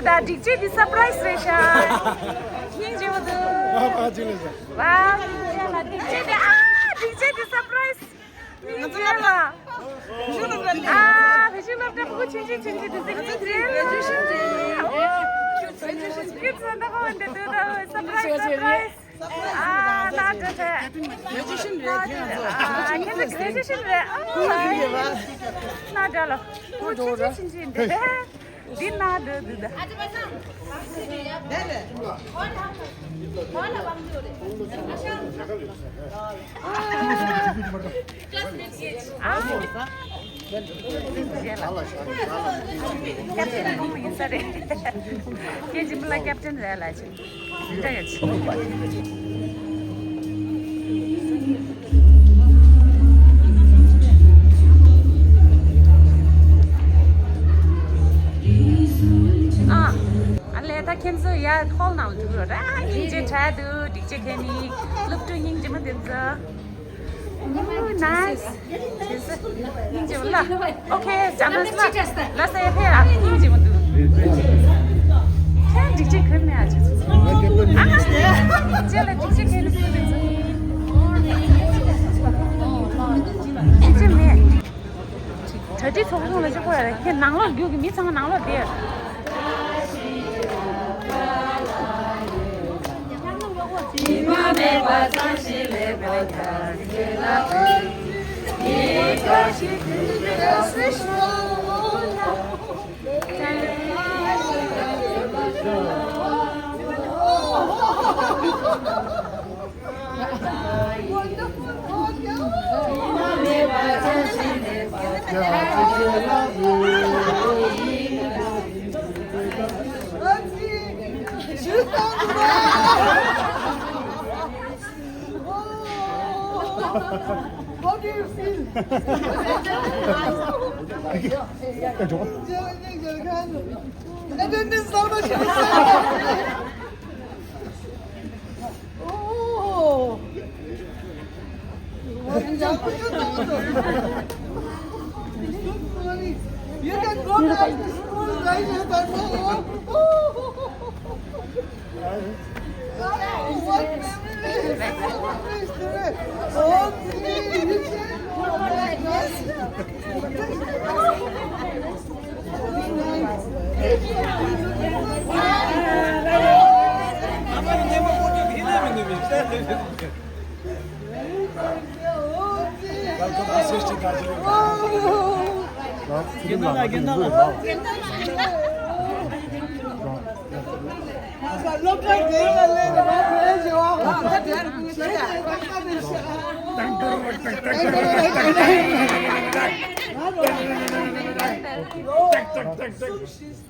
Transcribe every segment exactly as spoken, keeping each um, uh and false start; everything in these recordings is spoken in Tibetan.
ད་སྒྲིག་ཆས་འདི་སར་པ་རའི་སི་རེད་ཤག་སྙིང་རྗེ་པོ་འདུག་ཨ་ཕ་ཅི་ལ་ཟེར། ཝའོ། སྒྲིག་ཆས་འདི་ཨ་སྒྲིག་ཆས་འདི་སར་པ་རའི་སི། སྙིང་རྗེ་ལ། ཨ་བེ་ཤིང་སློབ་གྲྭ་ཕྲུ་གུ་ཆུང་ཆུང་ཆུང་ཆུང་འདི་ཚོ་སྙིང་རྗེ་ལ། ཨོ། ཁྱོད་ཚོ་འདི་ག་འདི་འདུག་ད་སར་པ་རའི་སི་སར་པ་རའི་སི། ཨ་ན་འདྲ་འདྲ། གྷི་རེ་ཇུ་ཨེ་ཤན་རེད་ཁྱེད་ཚོ། ཨ་ཁྱེད་ཚོ་གྷི་རེ་ཇུ་ཨེ་ཤན་རེད། ཨ་ན་འདྲ་ལ། ཨོ་ཆུང་ཆུང་ཆུང་ཆུང་འདི་འདི། འདི་ན་འདི་འདི་འདི། ཨ། ཀེབ་ཊན་ཁོང་ཡིན་ས་རེད། ཁྱེད་ཀྱི་མི་ལ་ཀེབ་ཊན་རེད་ལ་ཅི། འདི་འདྲ་ཡོད་ཅི། ཨ། ཨ་ལས་ད་ཁྱེད་ཚོ་ཡ་ཧོལ་ནང་ལ་འདུག་རོགས་ར། སྙིང་རྗེ་དྲགས་འདུག་སྒྲིག་ཆས་གྱོན་ནི། སློབ་ཕྲུག་སྙིང་རྗེ་མོ་དེ་ཚོ། ཨོ་ནའིས། སྙིང་རྗེ་མོ་ལ། ཨོ་ཁེ་ཇ་ནས་ལ། ལ་སེ་ཧེ་ཨ་སྙིང་རྗེ་མོ་འདུག་ཁྱེད་སྒྲིག་ཆས་གྱོན་མེད་ཨ་ཅེ་ཚོ། ཨ་ཁ་སེ། ཁྱེད་ལ་སྒྲིག་ཆས་གྱོན་ནི་ཕུལ་དེ་ཚོ། སྙིང་རྗེ་མེད། གྲ་སྒྲིག་ཚོགས་ཆུང་ལ་ཅིག་གོ་ཡ་རེད། ཁྱེད་ནང་ལོགས་རྒྱུག་གི། མི་ཚང་མ་ནང་ལོགས་བསྡད། How do you feel? Attendance is not much. Oh. You can go back to school right now. Oh, what memories. Oh, please.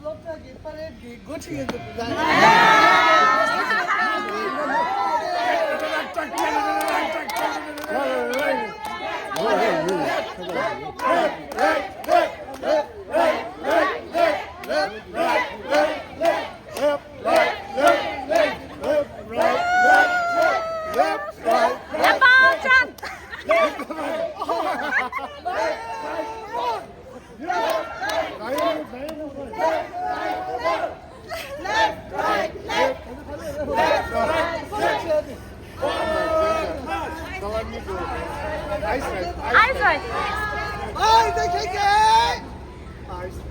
སློབ་གྲྭ་གི་པ་རེད་ཀྱི་འགོ་ཁྲིད་ཡིན་འདུག Ice right. Ice right. Ice right. Ice. Ice.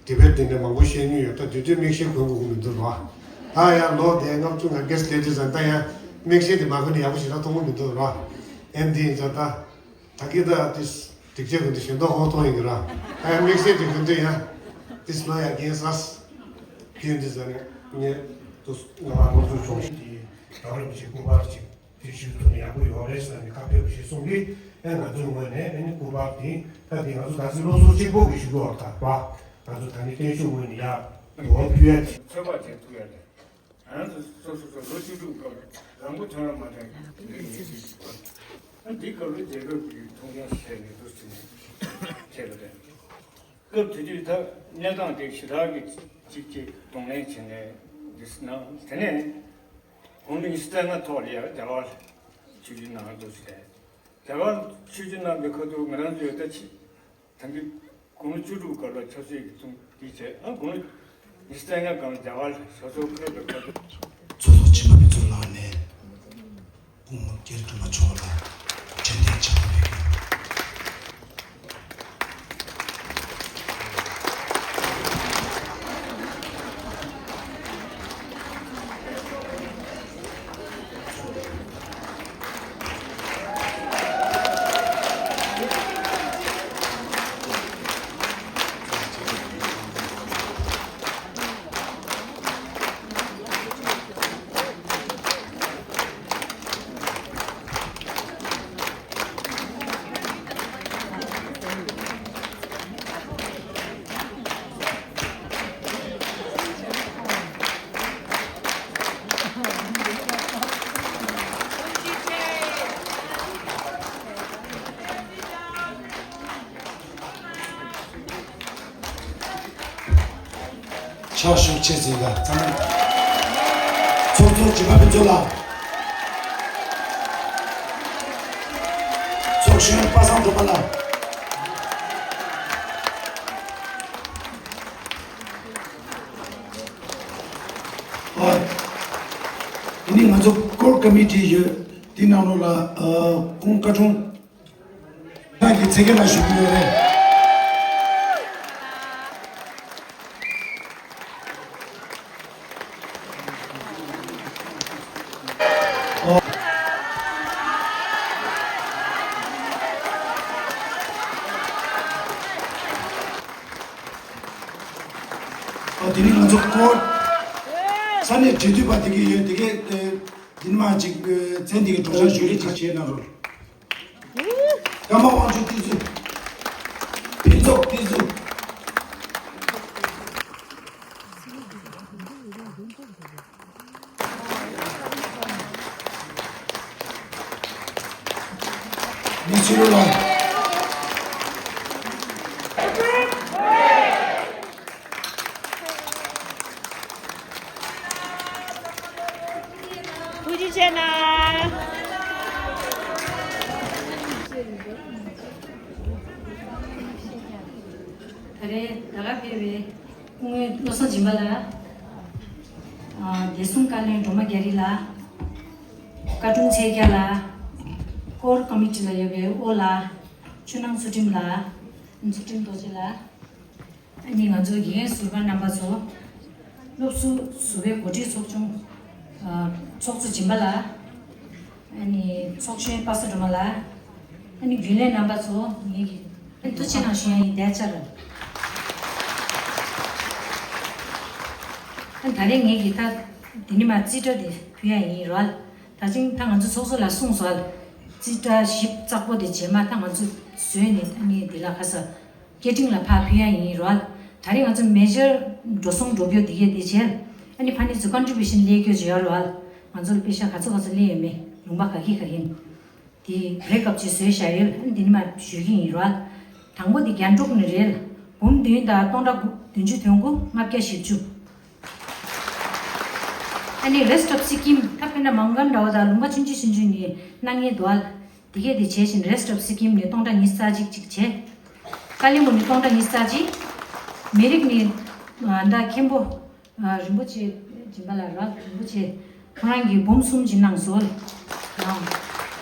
དེ་བས་དེ་འདྲ་མང་པོ་བཤད་མྱོང་ཡོད། ད་དུས་དུས་མིག་ཤེལ་གོན་དགོས་ཀྱི་མི་འདུག་རོ། ད་ཡང་ལོ་དེ་ལྔ་བཅུ་ང་བརྒྱད་སླེབས་དུས་ཙང་ད་ཡང་མིག་ཤེལ་དེ་མ་གོན་ན་ཡག་པོ་ཞེ་དྲག་མཐོང་གི་མི་འདུག་རོ། ཨེམ་ཌི་ཡིན་ཙང་ད། ད་གི་ད་དེ་སྒྲིག་ཆས་གོན་དུས་ཞེ་དྲག་ཧོ་མཐོང་ཡིན་གི་རོ། ད་ཡང་མིག་ཤེལ་དེ་གོན་དུས་ཡང་དེ་ལོ་ཡང་རྒན་ས་རྒན་དེ་ཟ་ནས་ངས་དུ་ང་ལ་སློབ་སྦྱོང་བྱུང་ཞིག་གི་རང་རིམ་ཞིག་སྐུ་པར་ཅིག་དེ་ཞུ་ཐུབ་ན་ཡག་པོ་ཡོད་རེད་ཟེར་ནས་ཁ་ཕེབས་ཞེས་གསུངས་ཏེ། ཨེ་ང་ཚོའི་ངོས་ནས་ཨེ་ནི་སྐུ་པར་དེ་ད་དེ་ང་ཚོ་ད་ཚེ་སློབ་ཟུར་གཅིག་པོ་གི་ཞུ་དགོས་བ་ད་ར། ང་ཚོ་ད་ནི་བརྟན་བཞུགས་ངོས་ནས་ཡག་འོ་ཕུལ་ཡ་དེ་ཚོད་དཔག་བྱེད་ཐུབ་ཡ་རེད། ང་ཚོ་སོ་སོ་སོ་ལོ་བཅུ་དྲུག་སྐབས་རང་མགོ་ཐོན་ར་མ་ཐོན་འདི་ཡིན་ཞེས་ཞུ་བ། ཨ་འདི་སྐབས་ལ་རྒྱལ་ཁབ་ཀྱི་མཐོང་རྒྱ་ཆེ་ནས་འདུག་ཟེར་ནས་བྱས་པ་རེད། སྐབས་དེ་དུས་ད་གནས་སྟངས་དེ་ཞེ་དྲག་གི་གཅིག་གཅིག་གདོང་ལེན་བྱས་ནས་འདི་སྣང་། དེ་ནས་དགུང་ལོ་ཉི་ཤུ་རྩ་ལྔ་ཐོག་ལ་ཡར་རྒྱ་གར་ཆོས་རྒྱུད་གནང་འདུག་ཟེར། རྒྱ་གར་ཆོས་རྒྱུད་གནང་པའི་ཁ་ཐུག་ང་རང་ཚོའི་ད་ཆེ་ད་གི་དགུང་ལོ་བཅུ་དྲུག་སྐབས་ལ་ཆབ་སྲིད་ཀྱི་ཐུགས་འདི་བྱས། ཨ་དགུང་ལོ་ཉི་ཤུ་རྩ་ལྔ་སྒང་རྒྱ་གར་ཞབས་སོར་འཁོད་པའི་ཁ་ཐུག་ཚོགས་གཙོ་སྦྱིན་པ་ཕུན་ཚོགས་ལགས་ནས་སྐུ་ངོ་སྐྱབས་མགོན་མཆོག་ལ་དྲན་རྟེན་བྱ་དགའ་ཕུལ་རྒྱུ། ཕྱག་ཞུ་ཆེད་ཟིན་ལ་ཚང་མ། ཚོགས་གཙོ་སྦྱིན་པ་ཕུན་ཚོགས་ལགས། ཚོགས་གཞོན་པ་སངས་སྒྲོལ་མ་ལགས། ཨ། དེ་ནི་ང་ཚོ་ཀོར་ཀོ་མི་ཊི་ཡོད། དེ་ནང་ལོགས་ལ་ཨ་ཁོང་བཀའ་དྲུང་ཏང་གི་ཚེ་སྐྱིད་ལགས་ཞུ་གི་ཡོད་རེད། ཨོ། ཨོ། དེ་ནི་ང་ཚོ་ཀོར་ས་གནས་འབྲེལ་མཐུད་པ་དེ་གི་ཡོད། དེ་གས་དེ་ནི་མ་ཅིག་མཚན་དེ་གི་སྒྲོག་སྦྱང་ཞུ་རེས་ཅིག་བྱས་གནང་རོགས། ཀརྨ་དབང་ཕྱུག་བསྟན་འཛིན། ཕུན་ཚོགས་བསྟན་འཛིན། མི་ཆེ་རུ་ལ། ཐུགས་རྗེ་ཆེ་གནང་། ད་རེས་ད་ག་ཕེབས་པའི་སྐུ་ངོ་བློ་བཟང་སྦྱིན་པ་ལགས། ཨ། བདེ་སྲུང་བཀའ་བློན་སྒྲོལ་མ་རྒྱ་རི་ལགས། བཀའ་དྲུང་ཚེ་རྒྱ་ལགས། ཀོར་ཀོ་མི་ཊི་ལ་ཡོད་པའི་ཨོ་ལགས། ཆུ་ནང་ཚུལ་ཁྲིམས་ལགས། ཚུལ་ཁྲིམས་རྡོ་རྗེ་ལགས། ཨ་ནི་ང་ཚོ་དགེ་རྒན་ཟུར་པ་རྣམ་པ་ཚོ། སློབ་ཟུར་ཟུར་པའི་འགོ་ཁྲིད་ཚོགས་ཆུང་། ཨ། ཚོགས་གཙོ་སྦྱིན་པ་ལགས། ཨ་ནི་ཚོགས་གཞོན་པ་སངས་སྒྲོལ་མ་ལགས། ཨ་ནི་རྒྱུན་ལས་རྣམ་པ་ཚོ། ངེད་ཀྱི་ཨ་ནི་ཐུགས་རྗེ་གནང་ཞུ་ཡ་ཡིན། བསྡད་ཚར། ཨ་ནི་ད་རེས་ངེད་ཀྱི་ད་འདི་ནི་མ་རྩིས་ཁྲ་དེ་ཕུལ་ཡ་ཡིན་རོ། ད་ཅིང་ད་ང་ཚོ་ཚོགས་གཙོ་ལགས་གསུངས་སོང་། རྩིས་ཁྲ་ཞིབ་ཚགས་པོ་དེ་རྗེས་མ་ད་ང་ཚོ་བཟོས་ནས་ཨ་ནི་འདི་ལ་ཁ་ས་སྐད་འཕྲིན་ལ་ཕར་ཕུལ་ཡ་ཡིན་རོ། ད་རེས་ང་ཚོ་མེ་ཇར་འགྲོ་སོང་འགྲོ་རྒྱུ་དེ་གས་དེ་བྱས། ཨ་ནི་ཕ་ནི་ཚོ་ཀོན་ཊི་བུ་ཤན་སླེབས་རྒྱུ་ཅིག་ཡོད་རེད་བ། ང་ཚོ་ལ་པེ་ཤ་ག་ཚོད་ག་ཚོད་སླེབས་ཡོད་མེད། ལུང་པ་ག་གི་ག་ཡིན། དེ་བེ་རེག་ཨབ་ཅིག་བཟོས་བཞག་ཡོད། ཨ་ནི་དེ་ནི་མ་ཞུ་གི་ཡིན་རེད་བ། དང་པོ་དེ་རྒྱན་དྲུག་ནི་རེད། འབུམ་བདུན་དང་སྟོང་ཕྲག་དགུ་བདུན་ཅུ་དོན་དགུ་ལྔ་བརྒྱ་བཞི་བཅུ། ཨ་ནི་Rest of Sikkim། ད་དཔེར་ན་མང་གན་འདྲ་བ་དང་ལུང་པ་ཆུང་ཆུང་ཆུང་ཆུང་ནི་གནང་ངེས་འདུག་ཨ། དེ་གས་དེ་བྱས་བཞིན་Rest of Sikkim་ནི་སྟོང་ཕྲག་ཉི་ཤུ་རྩ་གཅིག་ཅིག་བྱས། ཀ་ལི་མུ་ནི་སྟོང་ཕྲག་ཉི་ཤུ་རྩ་གཅིག། མི་རིགས་ནི་ཨ་ད་མཁན་པོ་ རིན་པོ་ཆེ་སྦྱིན་པ་ལགས་ར། རིན་པོ་ཆེ་ཁོ་རང་གིས་འབུམ་གསུམ་ཅིག་གནང་སོང་།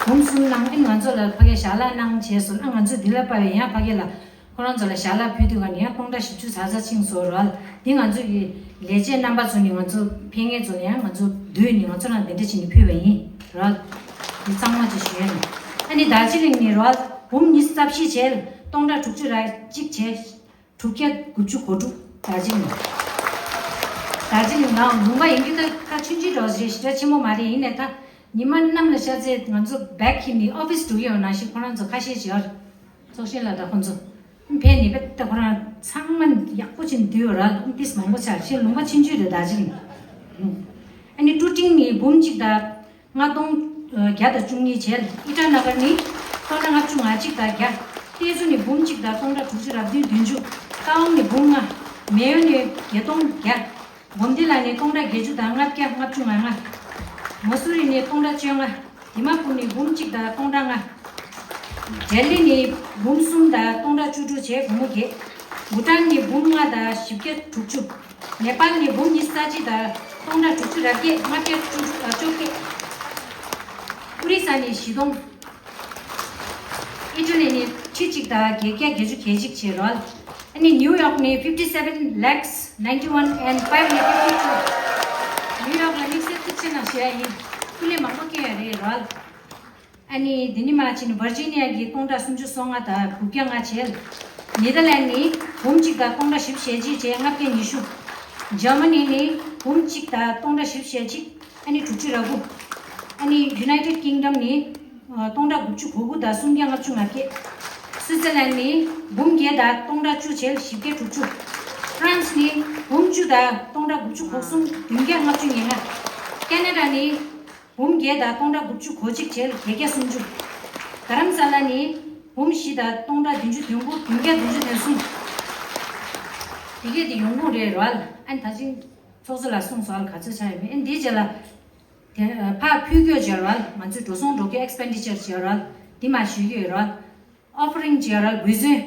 འབུམ་གསུམ་གནང་ཨེ་ང་ཚོ་ལ་ཕ་གིར་ཞལ་ལག་གནང་བྱས་སོང་། ཨ་ང་ཚོ་འདི་ལ་ཕ་གིར་ཡང་ཕ་གིར་ལ་ཁོ་རང་ཚོ་ལ་ཞལ་ལག་ཕུལ་དུས་ག་ནས་ཡང་སྟོང་ཕྲག་བཞི་བཅུ་ཙག་ཙག་ཕྱིན་སོང་ར། འདི་ང་ཚོ་གི་ལས་བྱེད་རྣམ་པ་ཚོ་ནས་ང་ཚོ་ཕེབས་མཁན་ཚོ་ལ་ཡང་ང་ཚོ་བསྡུས་ནས་ང་ཚོ་རང་དེ་འདྲ་བྱས་ནས་ཕུལ་བ་ཡིན་ར། འདི་གཙང་མ་ཅིག་ཞུ་ཡ་ཡིན། ཨ་ནི་རྡོ་རྗེ་གླིང་ནས་ར་འབུམ་ཉི་ཤུ་རྩ་བཞི་བྱས་སྟོང་ཕྲག་དྲུག་ཅུ་ར་གཅིག་བྱས། དྲུག་བརྒྱ་དགུ་བཅུ་གོ་དྲུག་རྡོ་རྗེ་གླིང་། རྡོ་རྗེ་གླིང་ནང་ལུང་པ་ཡིན་གྱི་ད་ཁ་ཆུང་ཆུང་འདྲ་བོ་ཞེ་ཞེ་དྲག་ཆེན་པོ་མ་རེད། ཡིན་ནའི་ད་ཉི་མ་གནམ་ལ་ཤར་ཚེ་ང་ཚོ་བེག་གི་ནི་ཨོ་ཕིས་འགྲོ་གི་ཡོད་ནང་བཞིན་ཁོ་རང་ཚོ་ཁ་ཤས་ཅིག་ཡོད་རེད། ཚོགས་ཆེན་ལ་ད་ཁོ་ཚོ་ཕན་ནི་བེད་ད་ཁོ་རང་ཚང་མ་ཡག་པོ་ཅིག་འདུས་ཡོད་ར། ཏིས་མང་པོ་ཆགས་ཤེས་ལུང་པ་ཆུང་ཆུང་རེད་རྡོ་རྗེ་གླིང་། ཨ་ནི་ཀྲུ་ཀྲིང་ནི་འབུམ་གཅིག་དང་། ལྔ་སྟོང་བརྒྱ་དང་བཅུ་གཉིས་བྱས། ཨི་ཊ་ན་གར་ནི་སྟོང་ཕྲག་ལྔ་བཅུ་ང་གཅིག་དང་བརྒྱ། ཏེ་ཙུ་ནི་འབུམ་གཅིག་དང་སྟོང་ཕྲག་དྲུག་ཅུ་རེ་བདུན། བདུན་ཅུ། ཀ་ཝང་ནི་འབུམ་ལྔ། མེ་ཡོ་ནི་བརྒྱད་སྟོང་བརྒྱ། མོན་དི་ལ་ནི་སྟོང་ཕྲག་བརྒྱད་ཅུ་དང་ལྔ་བརྒྱ་ལྔ་བཅུ་ང་ལྔ། མ་སུ་རི་ནི་སྟོང་ཕྲག་བཅོ་ལྔ། དི་མ་པུར་ནི་འབུམ་གཅིག་དང་སྟོང་ཕྲག་ལྔ། ལྡི་ལི་ནི་འབུམ་གསུམ་དང་སྟོང་ཕྲག་བཅུ་དྲུག་བྱས་སྒོར་མོ་བརྒྱད། བྷུ་ཊཱན་ནི་འབུམ་ལྔ་དང་བཞི་བརྒྱ་དྲུག་ཅུ། ནེ་པཱལ་ནི་འབུམ་ཉི་ཤུ་རྩ་གཅིག་དང་སྟོང་ཕྲག་དྲུག་ཅུ་རེ་བརྒྱད། ལྔ་བརྒྱ་བཅུ་དྲུག་ཨ་བཅོ་བརྒྱད། ཨོ་རི་ས་ནི་བཞི་སྟོང་། ཨི་ཊ་ལི་ནི་ཁྲི་གཅིག་དང་བརྒྱད་བརྒྱ་བརྒྱད་ཅུ་གྱ་གཅིག་བྱས་རོལ། ཨ་ནི་ནིའུ་ཡོག་ནི་fifty seven lakhs ninety one and five hundred fifty two། ནིའུ་ཡོག་ལ་དམིགས་བསལ་ཐུགས་ཆེ་གནང་ཞུ་ཡ་ཡིན། སྐུ་ལས་མང་པོ་བསྐྱོན་ཡ་རེད་རོལ། ཨ་ནི་འདི་ནི་མ་ཕྱིན་ནི་ཝར་ཇི་ནི་ཡ་གི་སྟོང་ཕྲག་སུམ་ཅུ་སོ་ལྔ་དང་དགུ་བརྒྱ་ལྔ་བྱས། ནེ་དར་ལན་ནི་འབུམ་གཅིག་དང་སྟོང་ཕྲག་བཞི་བཅུ་ཞེ་གཅིག་བྱས་ལྔ་བརྒྱ་ཉི་ཤུ། འཇར་མ་ནི་ནི་འབུམ་གཅིག་དང་སྟོང་ཕྲག་བཞི་བཅུ་ཞེ་གཅིག་ཨ་ནི་དྲུག་ཅུ་རེ་དགུ། ཨ་ནི་ཡུ་ནའི་ཊེཌ་ཀིང་ཌམ་ནི་སྟོང་ཕྲག་དགུ་བཅུ་གོ་དགུ་དང་སུམ་བརྒྱ་ལྔ་བཅུ་ང་བརྒྱད། སུའི་ཙེར་ལན་ནི་འབུམ་བརྒྱད་དང་སྟོང་ཕྲག་བཅུ་བྱས་བཞི་བརྒྱ་དྲུག་ཅུ། ཧྥ་རན་སི་ནི་འབུམ་བཅུ་དང་སྟོང་ཕྲག་དགུ་བཅུ་གོ་གསུམ་བདུན་བརྒྱ་ལྔ་བཅུ་ང་ལྔ། ཁེ་ན་ཌ་ནི་འབུམ་བརྒྱད་དང་སྟོང་ཕྲག་དགུ་བཅུ་གོ་གཅིག་བྱས་བརྒྱད་བརྒྱ་སུམ་ཅུ། དྷ་རམ་ས་ལ་ནི་འབུམ་བཞི་དང་སྟོང་ཕྲག་བདུན་ཅུ་དོན་དགུ་བདུན་བརྒྱ་བདུན་ཅུ་དོན་གསུམ། དེ་གས་དེ་ཡོང་ཁུངས་རེད་རོལ། ཨ་ནི་ད་ཅིང་ཚོགས་གཙོ་ལ་གསུངས་སོང་ག་ཚོད་ཆགས་ཡོད་མེད། ཨ་ནི་དེའི་རྗེས་ལ་དེ་ཕར་ཕུལ་སྐྱོད་བྱས་རོལ། ང་ཚོས་འགྲོ་སོང་འགྲོ་སྐྱོད་ཨེག་སི་པེན་ཌི་ཅར་བྱས་རོལ། དེ་མ་ཞུ་གི་ཡོད་རོལ། ཨོ་ཕ་རིང་བྱས་རོལ། འབུལ་རྫུན་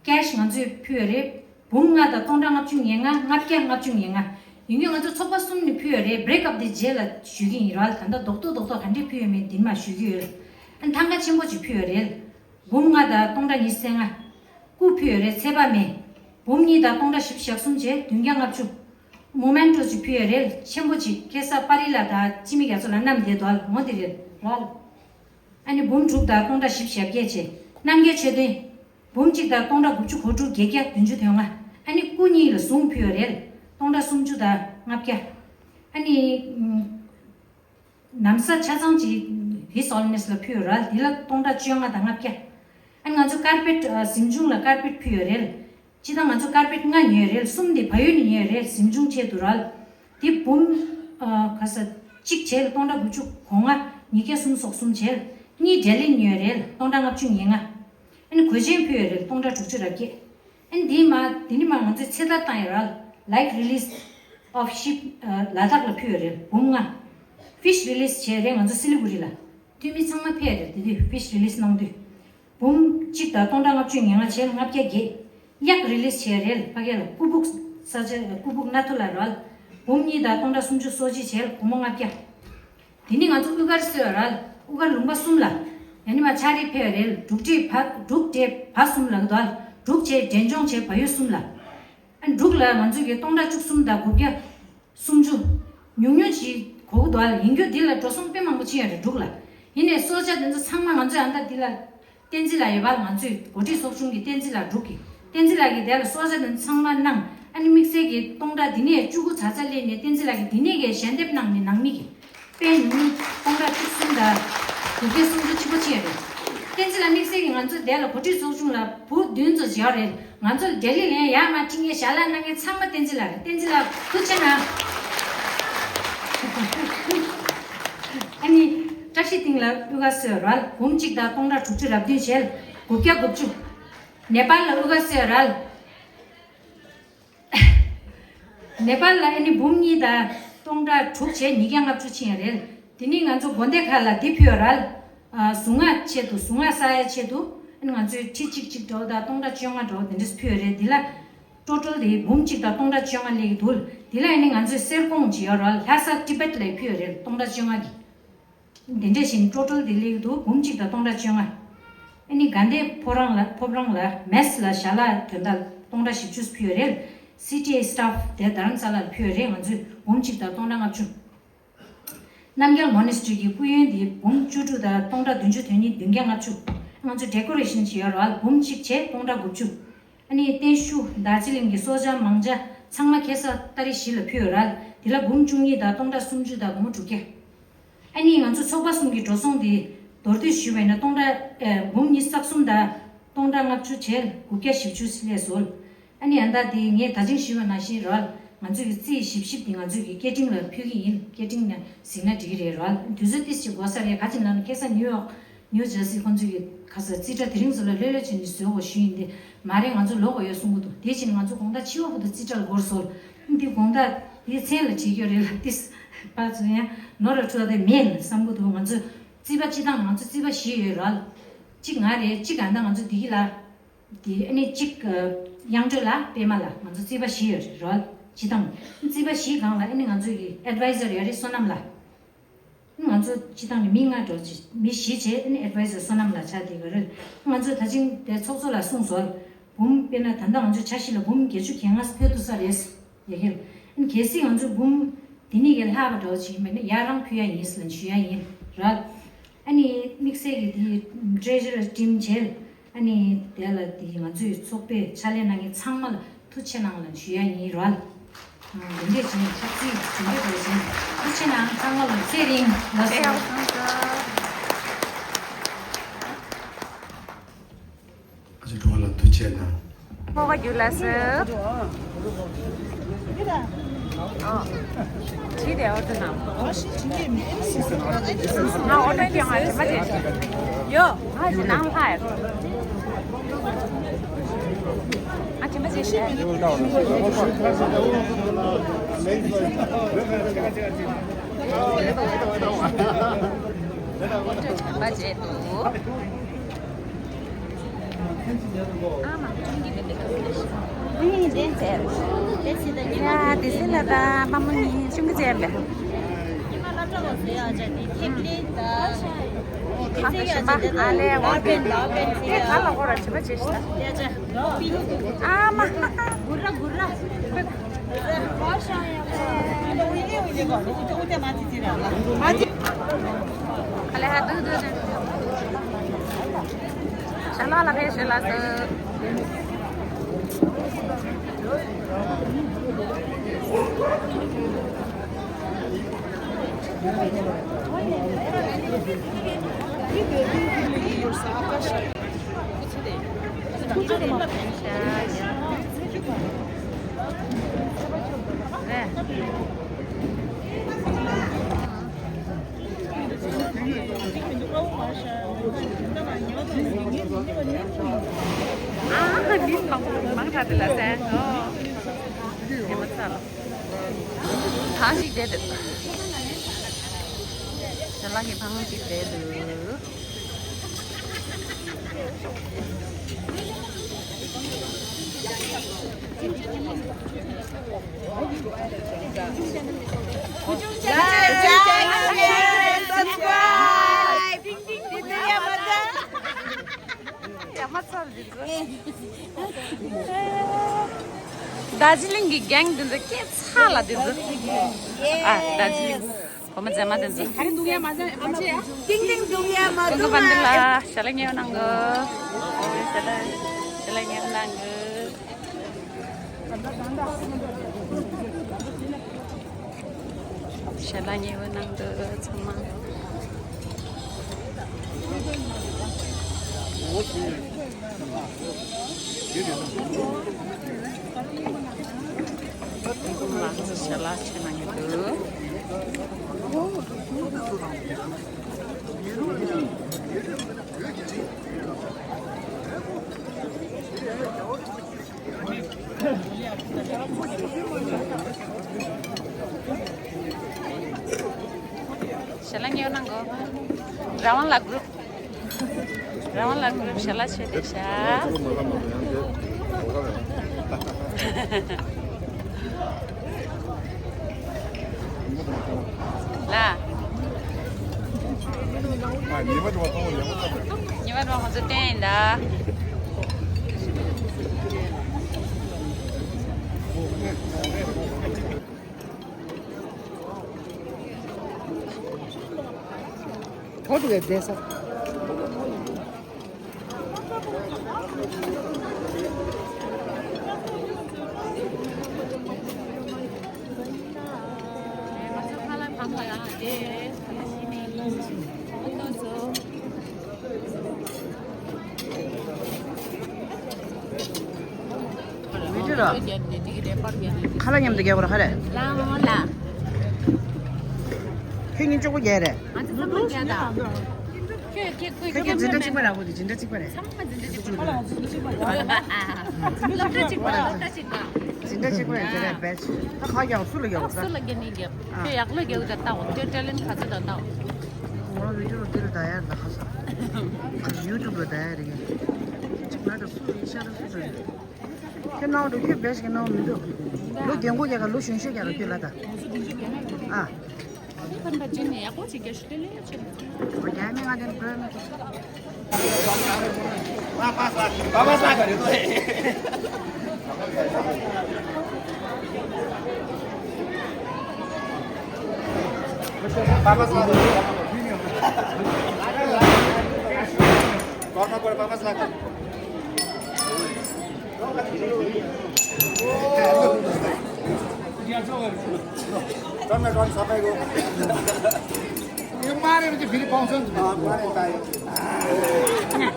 ཀེ་ཤི་ང་ཚོས་ཕུལ་ཡོད་རེད། འབུམ་ལྔ་དང་སྟོང་ཕྲག་ལྔ་བཅུ་ང་ལྔ། ལྔ་བརྒྱ་ལྔ་བཅུ་ང་ལྔ། ཡིན་གྱི་ང་ཚོ་ཚོགས་པ་གསུམ་ནས་ཕུལ་ཡོད་རེད། བྷི་རེག་ཨབ་དེ་རྗེས་ལ་ཞུ་གི་ཡིན་རོལ། ད་ལྟ་རྡོག་རྡོག་རྡོག་རྡོག་ག་འདྲས་ཕུལ་ཡོད་མེད་འདི་མ་ཞུ་གི་ཡོད། ཨ་ནི་ཐང་ག་ཆེན་པོ་ཅིག་ཕུལ་ཡོད་རེད། འབུམ་ལྔ་དང་སྟོང་ཕྲག་ཉི་ཤུ་རྩ་ལྔ། སྐུ་ཕུལ་ཡོད་རེད། ཚེ་དཔག་མེད། འབུམ་གཉིས་དང་སྟོང་ཕྲག་བཞི་བཅུ་ཞེ་གསུམ་བྱས་བདུན་བརྒྱ་ལྔ་བཅུ། མོ་མེན་ཊོ་ཅིག་ཕུལ་ཡོད་རེད། ཆེན་པོ་ཅིག་ཁེ་ས་པ་རི་ལ་དང་སྤྱི་མི་རྒྱ་མཚོ་ལ་བསྣམས་བསྡད་འདུག་ལ་འོ་དེ་རེད་རོལ། ཨ་ནི་འབུམ་དྲུག་དང་སྟོང་ཕྲག་བཞི་བཅུ་ཞེ་བརྒྱད་བྱས་རྣམ་རྒྱལ་མཆོད་རྟེན། འབུམ་གཅིག་དང་སྟོང་ཕྲག་དགུ་བཅུ་གོ་དྲུག་བརྒྱད་བརྒྱ་བདུན་ཅུ་དོན་ལྔ། ཨ་ནི་སྐུ་གཉིས་ལ་གཟུངས་ཕུལ་ཡོད་རེད། སྟོང་ཕྲག་སུམ་ཅུ་དང་ལྔ་བརྒྱ། ཨ་ནི་ཨམ་ན་བཟའ་ཆ་ཚང་གཅིག་His Holiness ལ་ཕུལ་ཡོད་རེད། འདི་ལ་སྟོང་ཕྲག་བཅོ་ལྔ་དང་ལྔ་བརྒྱ། ཨ་ནི་ང་ཚོ་ཀར་པེཊ་ཨ་གཟིམ་ཆུང་ལ་ཀར་པེཊ་ཕུལ་ཡོད་རེད། སྤྱིར་བཏང་ང་ཚོ་ཀར་པེཊ་ལྔ་ཉོས་རེད། གསུམ་དེ་བལ་ཡུལ་ནས་ཉོས་རེད། གཟིམ་ཆུང་ཆེད་དུ་རེད། དེ་འབུམ་ཨ་ག་ས་གཅིག་བྱས་ལ་སྟོང་ཕྲག་དགུ་བཅུ་གོ་ལྔ། ཉིས་བརྒྱ་སུམ་ཅུ་སོ་གསུམ་བྱས། གཉིས་ལྡི་ལི་ནས་ཉོས་རེད། སྟོང་ཕྲག་ལྔ་བཅུ་ང་ལྔ། ཨ་ནི་གོས་ཆེན་ཕུལ་ཡོད་རེད། སྟོང་ཕྲག་དྲུག་ཅུ་རེ་བརྒྱད། ཨ་ནི་དེ་མ་དེ་ནི་མ་ང་ཚོས་ཚེ་ཐར་བཏང་ཡོད་རེད། Life Release of Ship ཨ་ལ་དྭགས་ལ་ཕུལ་ཡོད་རེད། འབུམ་ལྔ། Fish Release བྱས་རེད། ང་ཚོ་སི་ལི་གུ་རི་ལ། འཐུས་མི་ཚང་མ་ཕེབས་རེད། དེ་དུས་Fish Release གནང་དུས། འབུམ་གཅིག་དང་སྟོང་ཕྲག་ལྔ་བཅུ་ང་ལྔ་བྱས་ལྔ་བརྒྱ་བརྒྱད། གཡག་Release བྱས་རེད། ཕ་གི་ལ་སྐུ་སྦུག་ས་ཆ་སྐུ་སྦུག་སྣ་ཐོ་ལ་རོལ། འབུམ་གཉིས་དང་སྟོང་ཕྲག་སུམ་ཅུ་སོ་གཅིག་བྱས་སྒོར་མོ་ལྔ་བརྒྱ། དེ་ནི་ང་ཚོ་དབུ་དཀར་གསོལ་རོལ། དབུ་དཀར་ལུང་པ་གསུམ་ལ། ཡ་ནི་མ་ཆ་རེ་ཕེབས་རེད། འབྲུག་སྒྲས་བ་འབྲུག་སྒྲས་བ་གསུམ་ལ་གི་དོ། འབྲུག་བྱས་འབྲས་ལྗོངས་བྱས་བལ་ཡུལ་གསུམ་ལ། ཨ་འབྲུག་ལ་ང་ཚོ་གི་སྟོང་ཕྲག་བཅུ་གསུམ་དང་དགུ་བརྒྱ་སུམ་ཅུ། ཉུང་ཉུང་ཅིག་གོ་གི་འདུག་ཨ། ཡིན་རྒྱུ་འདི་ལ་འགྲོ་སོང་དཔེ་མང་པོ་ཕྱིན་ཡོད་རེད་འབྲུག་ལ། ཡིན་ནའི་སྲོག་ཆགས་དེ་ཚོ་ཚང་མ་ང་ཚོས་ཨ་མདའ་འདི་ལ་བསྟན་འཛིན་ལགས་ཡོད་པ། ང་ཚོས་འགོ་ཁྲིད་ཚོགས་ཆུང་གི་བསྟན་འཛིན་ལགས་འབྲུག་གི་བསྟན་འཛིན་ལགས་ཀྱིས་དེ་ལ་སྲོག་ཆགས་དེ་ཚོ་ཚང་མ་གནང་། ཨ་ནི་དམིགས་བསལ་གྱི་སྟོང་ཕྲག་འདི་ནས་བཅུ་དགུ་ཙག་ཙག་སླེབས་ནས་བསྟན་འཛིན་ལགས་ཀྱིས་འདི་ནས་གི་ཞལ་འདེབས་གནང་ནས་ནང་མི་གི་དཔེ་ཉུང་ཉུང་སྟོང་ཕྲག་བཅུ་གསུམ་དང་དགུ་བརྒྱ་སུམ་ཅུ་གཅིག་པོ་ཅིག་རེད། བསྟན་འཛིན་ལགས་དམིགས་བསལ་གྱིས་ང་ཚོ་དེ་ལ་འགོ་ཁྲིད་ཚོགས་ཆུང་ལ་བུ་བདུན་ཙམ་ཅིག་ཡོད་རེད། ང་ཚོ་ལྡི་ལི་ལ་ཡར་མར་ཁྲིད་མཁན་ཞལ་ལག་གནང་མཁན་ཚང་མ་བསྟན་འཛིན་ལགས་རེད། བསྟན་འཛིན་ལགས་ཐུགས་རྗེ་གནང་། ཨ་ནི་བཀྲ་ཤིས་སྡིངས་ལ་དབུ་དཀར་གསོལ་རོལ། འབུམ་གཅིག་དང་སྟོང་ཕྲག་དྲུག་ཅུ་རེ་བདུན་བྱས་དགུ་བརྒྱ་དགུ་བཅུ། ནེ་པཱལ་ལ་དབུ་དཀར་གསོལ་རོལ། ནེ་པཱལ་ལ་ཨ་ནི་འབུམ་གཉིས་དང་སྟོང་ཕྲག་དྲུག་བྱས་ཉིས་བརྒྱ་ལྔ་བཅུ་ཕྱིན་ཡོད་རེད། དེ་ནི་ང་ཚོ་དགོན་སྡེ་ཁག་ལ་འདི་ཕུལ་ཡོད་རེད། ཨ་གཟུངས་སྔགས་ཆེད་དུ་གཟུངས་སྔགས་བསགས་ཡའི་ཆེད་དུ་ཨ་ནི་ང་ཚོས་ཁྲི་གཅིག་གཅིག་འདྲ་བོ་དང་སྟོང་ཕྲག་བཅོ་ལྔ་འདྲ་བོ་དེ་འདྲས་ཕུལ་ཡོད་རེད། འདི་ལ་ ཊོ་ཊལ་དེ་འབུམ་གཅིག་དང་སྟོང་ཕྲག་བཅོ་ལྔ་སླེབས་ཀྱི་འདུག་དེ་ལ་ཨ་ནི་ང་ཚོས་གསེར་ཀོང་ཅིག་ཡོད་རེད་བ། ལྷ་ས་ཊི་བེཊ་ལ་ཕུལ་ཡོད་རེད། སྟོང་ཕྲག་བཅོ་ལྔ་གི། དེ་འདྲ་བཞིན་ཊོ་ཊལ་དེ་སླེབས་ཀྱི་འདུག་འབུམ་གཅིག་དང་སྟོང་ཕྲག་བཅོ་ལྔ། ཨ་ནི་དགའ་ལྡན་ཕོ་བྲང་ལ་ཕོ་བྲང་ལ་མེས་ལ་ཞལ་ལག་དོན་དག་སྟོང་ཕྲག་བཞི་བཅུ་ཕུལ་ཡོད་རེད། སི་ཊི་ཨེ་སི་ཊཱཕ་དེ་རྡ་རམ་ས་ལར་ཕུལ་ཡོད་རེད། ང་ཚོས་འབུམ་གཅིག་དང་སྟོང་ཕྲག་ལྔ་བཅུ། རྣམ་རྒྱལ་མོ་ནེ་སི་ཊི་རི་གི་སྐུ་ཡོན་དེ་འབུམ་བཅུ་དྲུག་དང་སྟོང་ཕྲག་བདུན་ཅུ་དོན་གཉིས། བདུན་བརྒྱ་ལྔ་བཅུ། ང་ཚོ་ཌེ་ཀོ་རེ་ཤན་བྱེད་ཡོད་རེད་བ། འབུམ་གཅིག་བྱས་སྟོང་ཕྲག་དགུ་བཅུ། ཨ་ནི་བརྟན་བཞུགས་རྡོ་རྗེ་གླིང་གི་གསོལ་ཇ་མང་ཇ་ཚང་མ་ཁ་སང་ཏ་རིག་བཞི་ལ་ཕུལ་ཡོད་རེད། དེ་ལ་འབུམ་བཅུ་གཉིས་དང་སྟོང་ཕྲག་སུམ་ཅུ་དང་སྒོར་མོ་དྲུག་བརྒྱ། ཨ་ནི་ང་ཚོ་ཚོགས་པ་གསུམ་གྱི་འགྲོ་སོང་དེ་མདོར་བསྡུས་ཞུས་པ་ཡིན་ན་སྟོང་ཕྲག་ཨ་འབུམ་ཉི་ཤུ་རྩ་གསུམ་དང་སྟོང་ཕྲག་ལྔ་བཅུ་བྱས་དགུ་བརྒྱ་བཞི་བཅུ་སླེབས་སོང་། ཨ་ནི་ཨ་ད་དེ་ངས་ད་ཅིང་ཞུས་པ་ནང་བཞིན་རེད་བ། ང་ཚོ་གི་རྩིས་ཞིབ་ཞིབ་དེ་ང་ཚོ་གི་སྐད་འཕྲིན་ལ་ཕུལ་གྱི་ཡིན། སྐད་འཕྲིན་ནས་གཟིགས་ན་འགྲིག་གི་རེད་རེད་བ། དུས་ཚོད་ཏོག་ཙམ་འགོར་ས་རེད། ག་ཅི་ལབ་ན་ཁ་སང་ནིའུ་ཡོག་ནིའུ་ཇར་སི་ཁོང་ཚོ་གི་ཁ་ས་རྩིས་ཁྲ་དེ་རིང་ཚོ་ལ་ལྷོད་ལྷོད་བྱས་ནས་བཟོ་དགོས་ཞུས་ཡིན་ཏེ། མ་རེད། ང་ཚོ་ལོག་དགོས་ཡོད་གསུང་གི་འདུག་དེ་བཞིན་ང་ཚོ་དགོང་དག་འཕྱི་བ་བར་དུ་རྩིས་ཁྲ་ལ་འགོར་སོང་། འདི་དགོང་དག་འདི་མཚན་ལ་བྱེད་རྒྱུ་རེད་ལ་ཏིས་པ་ཚོ་ཡང་ནོར་ར་འཁྲུལ་བ་དེ་མེད་ལ་བསམ་གི་འདུག་ང་ཚོ་རྩིས་པ་སྤྱི་བཏང་ང་ཚོ་རྩིས་པ་བཞི་ཡོད་ར། གཅིག་ང་རེད། གཅིག་ག་ད་ང་ཚོ་བདེ་སྐྱིད་ལགས། དེ་ཨ་ནི་གཅིག་དབྱངས་སྒྲོན་ལགས། པད་མ་ལགས། ང་ཚོ་རྩིས་པ་བཞི་ཡོད་རེད་ར། སྤྱི་བཏང་རྩིས་པ་བཞི་སྒང་ལ་ཨ་ནི་ང་ཚོ་གི་ཨེཌ་ཝའི་ཛར་ཡོད་རེད། བསོད་ནམས་ལགས། ང་ཚོ་སྤྱི་བཏང་ནས་མི་ལྔ་འགྲོ་ཅིག་མི་བཞི་བྱས་ཨ་ནི་ཨེཌ་ཝའི་ཛར་བསོད་ནམས་ལགས་ཆགས་བསྡད་ཡོད་རེད། ང་ཚོ་ད་ཅིང་དེ་ཚོགས་གཙོ་ལ་གསུངས་སོང་། འབུམ་དཔེར་ན་ད་ལྟ་ང་ཚོ་ཆ་ཤས་ལ་འབུམ་བརྒྱད་ཅུ་གྱ་ལྔ་ཕུལ་ཐུབ་ས་རེད། ཡ་གིར། གལ་སྲིད་ང་ཚོ་འབུམ་དེ་ནས་ཀྱི་ལྷག་པ་འདྲ་བོ་ཅིག་ཡིན་པ་ན་ཡར་རང་ཕུལ་ཡ་ཡིན་ཟེར་ལ་ཞུ་ཡ་ཡིན་ར། ཨ་ནི་དམིགས་བསལ་གྱི་དེ་ཊི་རེ་ཇུ་རར་ཊིམ་བྱས། ཨ་ནི་དེ་ལ་དེ་ང་ཚོའི་ཚོགས་པའི་ཕྱག་ལས་གནང་མཁན་ཚང་མ་ལ་ཐུགས་རྗེ་གནང་ལ་ཞུ་ཡ་ཡིན་ར། འདི་འདྲས་བྱས་ནས་ཆབ་སྲིད་ཇུས་འགོད་འདྲ་བོ་བྱས་ནས་ཐུགས་རྗེ་གནང་། ཚང་མ་ལ་ཚེ་རིང་ལ་སོགས། ཨ་ཅེ་འགྲོ་བ་ལ་ཐུགས་རྗེ་གནང་། ཕོ་བ་རྒྱུད་ལ་སོགས། ཁྱི་དེ་ཨོ་ཏོ་ནང་། ང་ཨོ་ཏོ་ཡང་ང་དྲན་པ་དྲན་ཤག་ཡོ། ང་དེ་ནང་ལྷག་ཡ། ང་དྲན་པ་དྲན་ཤག་དྲན་པ་བརྗེད་འདུག་ཡ་དེ་སྲིད་ལ་ད་པ་མོ་ནི་ཆུང་གི་བྱས་ལ། ཨ་ལས་འོ་དེ་དེ་ག་ལ་འོ་ར་བྱེད་པ་བྱེད་ཤི་ད། ཨ་མ། ཨ་ལས་ཧ་དུ་དུ་དུ། ཞལ་ལག་ལ་ཕེབས་ཞུ་ལགས་སོ། ཨ་ནི་མང་པོ་མང་དྲགས་དེ་ལ་གསན་ཨོ། ཉི་མ་ཚར་ལ། ཐང་ཞིག་བསྡད་འདུག་ཞལ་ལག་གི་ཐང་ཞིག་བསྡད་འདུག་རྡོ་རྗེ་གླིང་གི་གེང་འདི་ཚོ་སྐད་ཚ་ལ་འདི་ཚོ། ཨ་རྡོ་རྗེ་གླིང་། གོ་མ་མཛེས་མ་དེ་ཚོ། ག་རེ་འདུག་ཡ་མ་ཟ་ཨ་མ་ཅེ་ཡ། ཏིང་ཏིང་འདུག་ཡ་མ་ཀུན་འདུག་གོ་བན་དི་ལ་ཞལ་ལག་ཉེ་བོ་གནང་གོ། ཞལ་ལག་ཞལ་ལག་ཉེ་བོ་གནང་གོ། ཞལ་ལག་ཉེ་བོ་གནང་གོ་ཚང་མ། ཞལ་ལག་ཕྱེ་གནང་གི་འདུག་ཞལ་ལག་ཉེ་བོ་གནང་གོ། རང་དབང་ལགས་གུ་རུབ། རང་དབང་ལགས་གུ་རུབ་ཞལ་ལག་མཆོད་བསྡད་ཤག་ལ། ཉི་མ་དུ་བ་ཐོང་ཡག་པོ་ཐོང་། ཉི་མ་དུ་བ་ཁོང་ཚོ་བསྟན་ཡིན་ད། ཐོག་ཏུ་བསྡད་ས། ཁ་ལག་མཉམ་དུ་རྒྱག་དགོས་རེད་ཧ་རེ། ལ་མོ་ལ། ཁྱོད་གཉིས་གཅིག་པོ་རྒྱག་རེད། ང་ཚོ་ཚང་མ་རྒྱག་དང་། ཁྱོད་ཁྱོད་ཁྱོད་ཁྱོད་ཁྱོད་འཛིན་གྲྭ་གཅིག་པ་རེད། འོ་དེ་འཛིན་གྲྭ་གཅིག་པ་རེད། ཚང་མ་འཛིན་གྲྭ་གཅིག་པ་རེད། སློབ་གྲྭ་གཅིག་པ་རེད། སློབ་གྲྭ་གཅིག་པ། འཛིན་གྲྭ་གཅིག་པ་རེད། དེ་རེད་བེད། ད་ཁ་རྒྱག་སུ་ལ་རྒྱག་ད་སུ་ལ་རྒྱག་ནི་རྒྱག་ཁྱོད་ཡག་ལ་རྒྱག་ད་ལྟ་འོ་ཁྱོད་ཊེ་ལེན་ག་ཚོད་ད་ལྟ་འོ། ང་བི་ཌིའོ་འདིར་ད་ཡར་ད་ཁ་ས་ཡུ་ཊུབ་ལ་ད་ཡར་རེད། གཅིག་ལ་ད་སུ་ཡིན་ཤ་ད་སུ་རེད། ཁྱོད་ནང་དུ་ཁྱོད་བེད་ཀྱི་ནང་མི་འདུག་ལོ་རྒན་གོག་རྒྱག་ག་ལོ་གཞོན་ཤོས་རྒྱག་ག་ཁྱོད་ལ་ད། ཨ། ཁྱོད་ཕན་པ་ཅན་ནས་ཡག་པོ་ཅིག་རྒྱག་ཤོག་དེ་ལས་ཡག་ཆེ། རྒྱ་མི་ང་དེ་འགྲོ་མི་ཐུབ། ཆུ་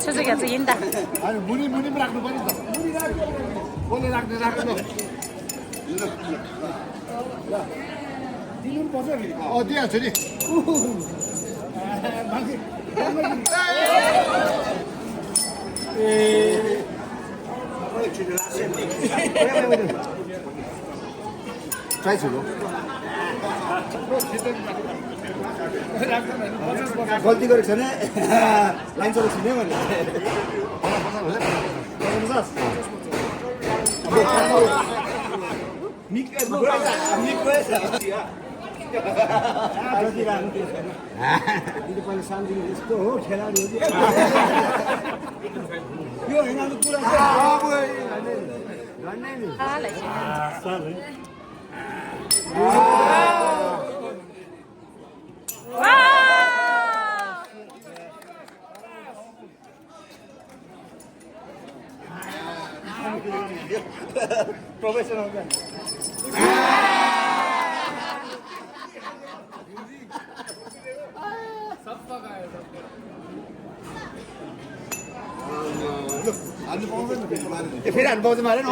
ཚོད་བརྒྱད་ཅུ་ཡིན་ད། འོ་དེ་ཡང་ཚོད་རེད། ཁྲའི་བྱེད་ལོ། གོལ་ཏི་གོ་རིག་ས་ནས་ལན་ཚོ་རིག་ས་ནས་མ་རེད། མིག་གི་མིག་གི་འདི་པ་ལ་སང་འདི་རེ་སྟོ་ཁྱེད་རང་རེད། ཡོ་ཧེ་ན་ལུ་ཀུ་ལ་ས་ཨ་བོ་ཡ་ནེ་ནེ་ཨ་ལ་ཤེ་ས་ལེ། Professional guy. फिर अनुभव से मारे ना।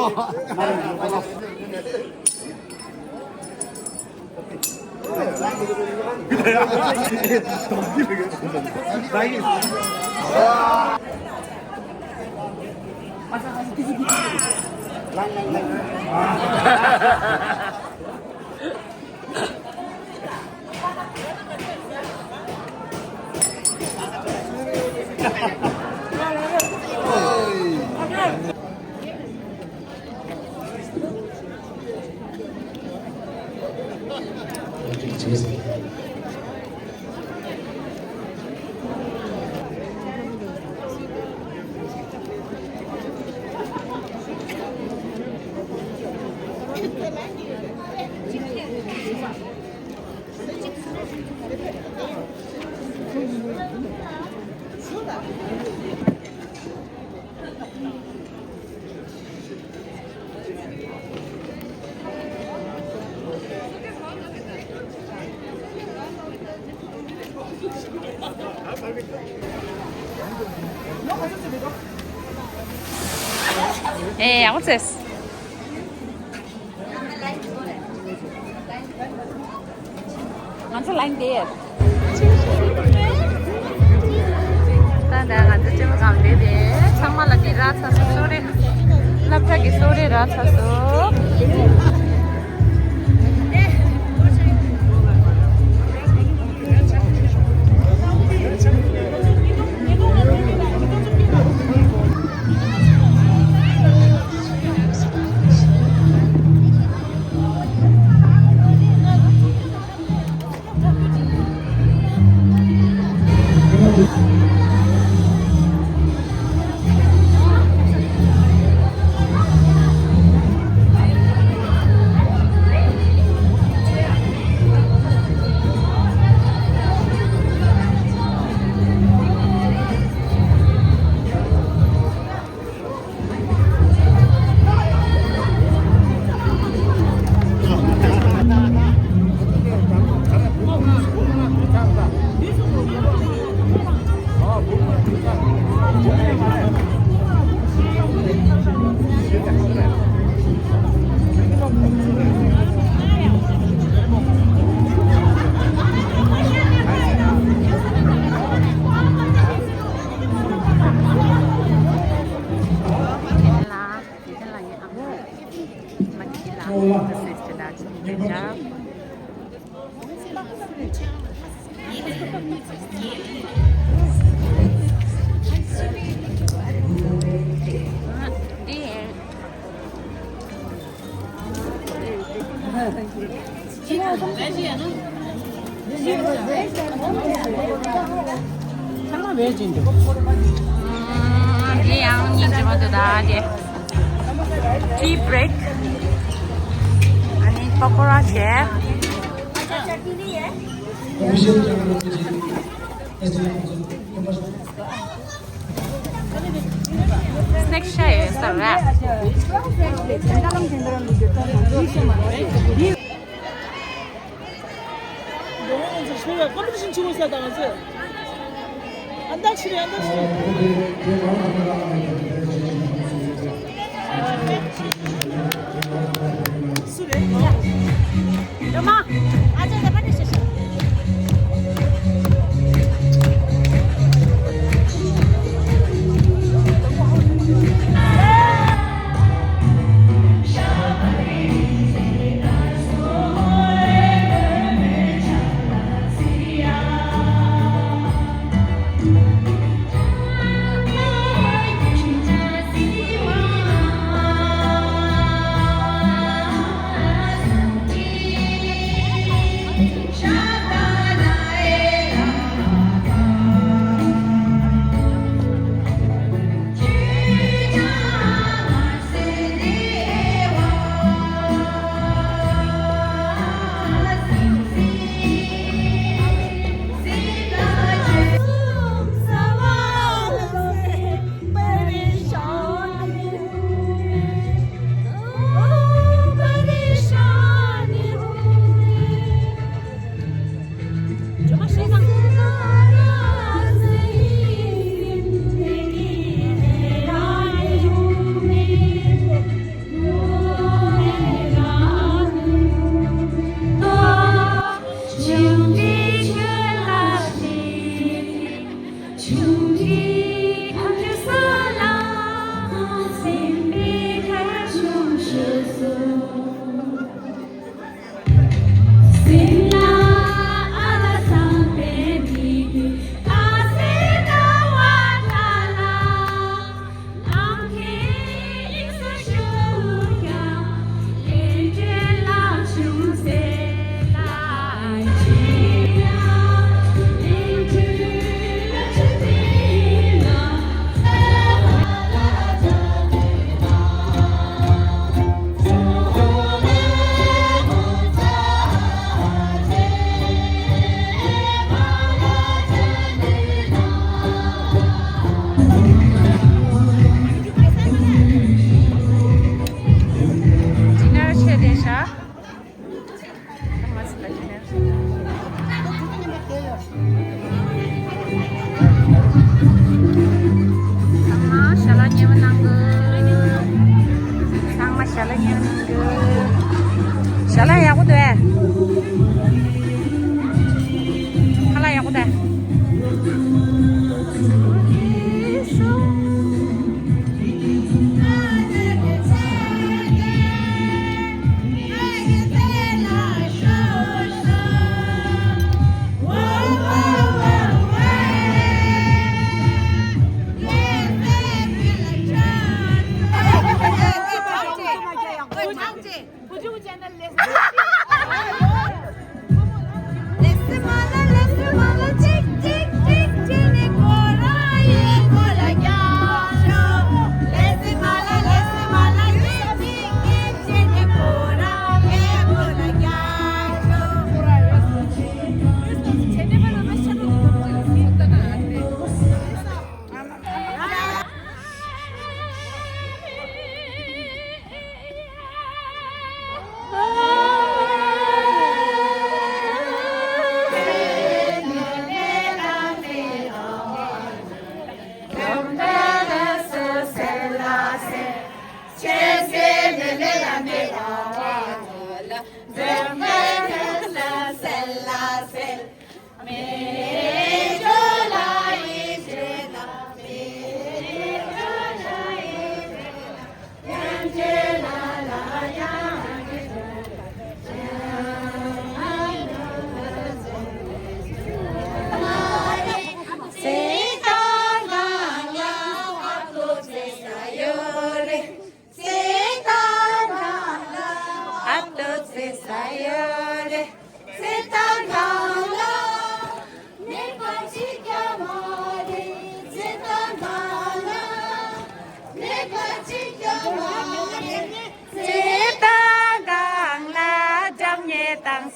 ཨེ། ཡག་པོ་བྱས། ང་ཚོ་ལན་དེ། ད་ལྟ་ང་ཚོ་སྤྱི་པ་གང་དེ་དེ་ཚང་མ་ལ་འདི་རག་ཚར་སོང་། གསོལ་རས། སློབ་གྲྭ་གི་གསོལ་རས་རག་ཚར་སོང་། འདི་ཡང་སྙིང་རྗེ་མོ་འདུག་ད་དེ། Tea break. ཨ་ནི་པ་ཀོ་ར་བྱས། སྣེག་ཤ་ཡོད་ས་རེད།